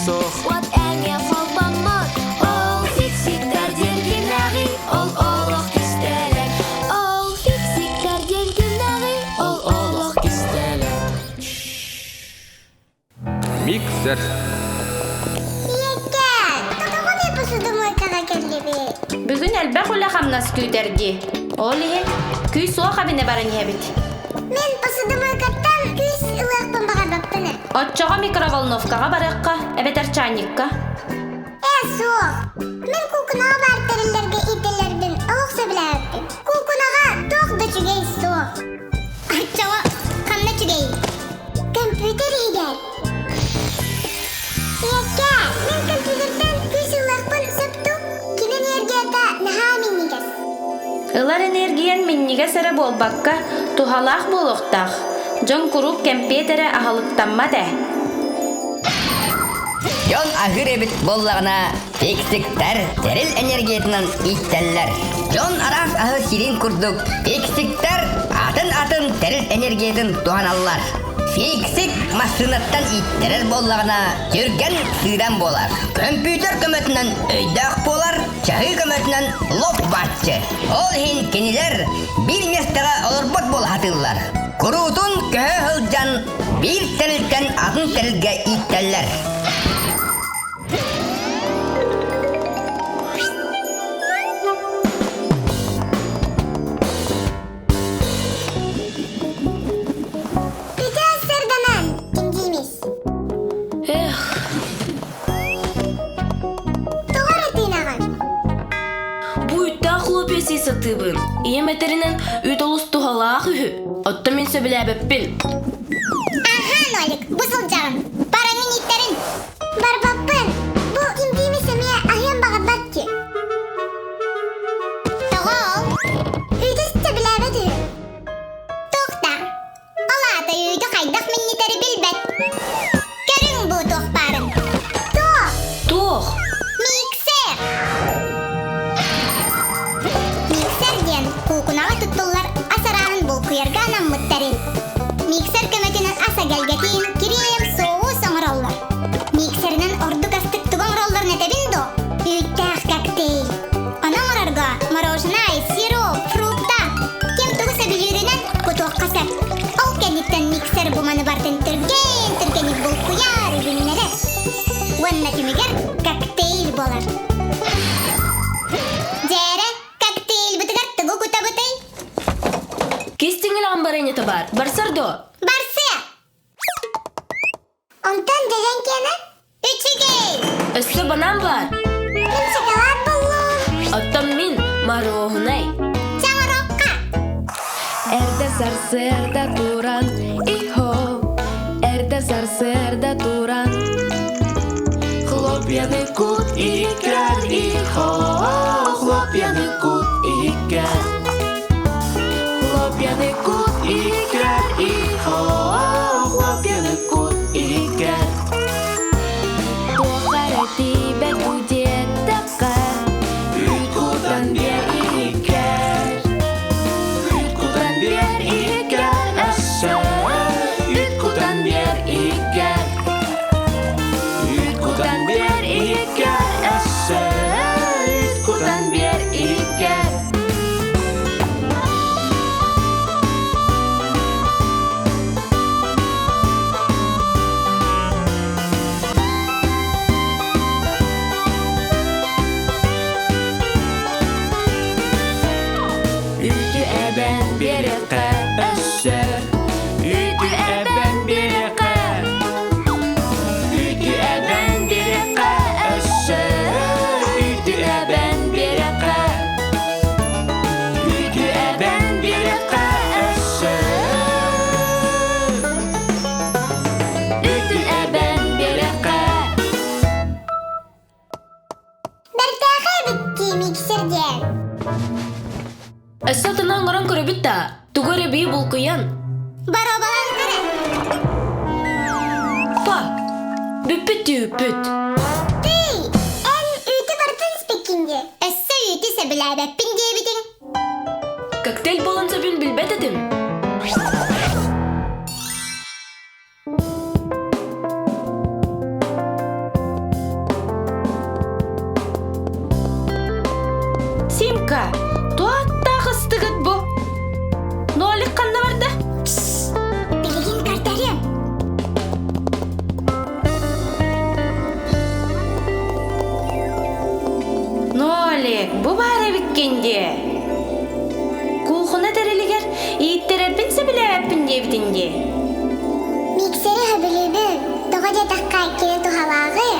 суох. Уот эмиэ холбоммот. Ол фиксиктэр диэн кимнээҕий? Ол олох кистэлэҥ. Ол фиксиктэр диэн кимнээҕий? Ол олох кистэлэҥ. Миксер. Ийэккээ, тоҕо да посудомойкаҕа кэллибит? Бүгүн элбэх үлэ-хамнас күүтэр дии. Ол иһин күүс-уох эбинэ баран иһэбит. Мин посудомойкаттан күүс ылыахпын баҕарбаппын ээ. Оччоҕо микроволновкаҕа барыахха эбэтэр чаанньыкка. Ээ, суох. Мин куукунаҕа баар тэриллэргэ иитиллэрбин олох сөбүлээбэппин. Куукунаҕа туох да үчүгэй суох. Оччоҕо ханна үчүгэй? Компьютер иһигэр. Ийэккээ, мин компьютертан күүс ылыахпын сөп дуу? Кини энергията наһаа минньигэс. Ылар энергиян минньигэс эрэ буолбакка, туһалаах буолуохтаах. Дьон куруук кэмпиэт эрэ аһылыктаммат ээ. Дьон аһыыр эбит буоллаҕына, фиксиктэр тэрил энергиятынан ииттэллэр. Дьон араас аһы сирин курдук фиксиктэр атын-атын тэрил энергиятын туһаналлар. Фиксик массыынаттан ииттэрэр буоллаҕына, түргэн сыыдам буолар. Көмпүүтэр көмөтүнэн өйдөөх буолар, чаһыы көмөтүнэн лоп бааччы. Ол иһин кинилэр биир миэстэҕэ олорбот буола сатыыллар. Куруутун көһө сылдьан биир тэрилтэн атын тэрилгэ ииттэллэр. Сейчас сырданан, индиимис. Эх, Тоҕо эрэ тыынаҕын? бу үүттээх хлопья сии сатыыбын. Ийэм этэринэн, үүт олус туһалаах үһү. Оттон мин сөбүлээбэппин. Аха, Нолик, бу сылдьаҕын. Бараҥын ииттэрин. Барбаппын. Бу индиимис эмиэ аһыан баҕарбат дии. Тоҕо ол? Үүтү сөбүлээбэт үһү. Туох да, ол аата үүтү хайдах минньитэри билбэт. Көрүҥ бу туох баарын. Туох? Туох? Миксер! Миксер диэн куукунаҕа туттуллар ас арааһын булкуйарга анаммыт тэрил. Миксер көмөтүнэн ас эгэлгэтин, кириэм, соус оҥороллор. Миксеринэн ордук астык тугу оҥороллорун этэбин дуо? Үүттээх коктейль. Ону оҥорорго мороженай, сироп, фрукта, ким тугу сөбүлүүрүнэн кутуохха сөп. Ол кэнниттэн миксер бу маны барытын түргэн-түргэнник булкуйар, үлүннэрэр. Уонна түмүгэр коктейль буолар. Дьээрэ, коктейльбытыгар тугу кутабытый? Кистиҥилэҕин барыанньата баар. Барсар дуо? Барсыа! Онтон дьэдьэн киэнэ үчүгэй! Өссө банан баар. Мин шоколад буллум. Оттон мин моруоһунай. Чаҥырокка! Эрдэ сарсыарда туран, и-хо, эрдэ сарсыарда туран. Хлопьяны кут иһиккэр, и-хо, хлопьяны кут иһиккэр. Хлопьяны кут иһиккэр, и-хо, хлопьяны кут иһиккэр. Туох эрэ тиийбэт бу диэтэххэ, Үүт кутан биэр иһиккэр. Үүт кутан биэр иһиккэр, өссө үүт кутан биэр иһиккэр. Үүт кутан биэр иһиккэр, өссө үүт кутан биэр иһиккэр. Үүтү эбэн биэриэххэ өссө Үүтү эбэн биэриэххэ Үүтү эбэн биэриэххэ өссө Үүтү эбэн биэриэххэ Үүтү эбэн биэриэххэ өссө Үүтү эбэн биэриэххэ Бэртээхэй эбит дии миксер диэн. Өссө атына оҥорон көрөбүт да, тугу эрэ бии булкуйан. Боруобалаан көрө. Па, бүппүт түүппүт. Тый, эн үүтү барытын испиккин дии. Өссө үүтү сөбүлээбэппин диэбитиҥ. Коктейль буолан сөбүн билбэт этим. Бу баар эбиккин дии. Куухуна тэрилигэр ииттэрэрбин сөбүлээбэппин диэбитин дии. Миксери сөбүлүүбүн. Тоҕо диэтэххэ, кини туһалааҕы.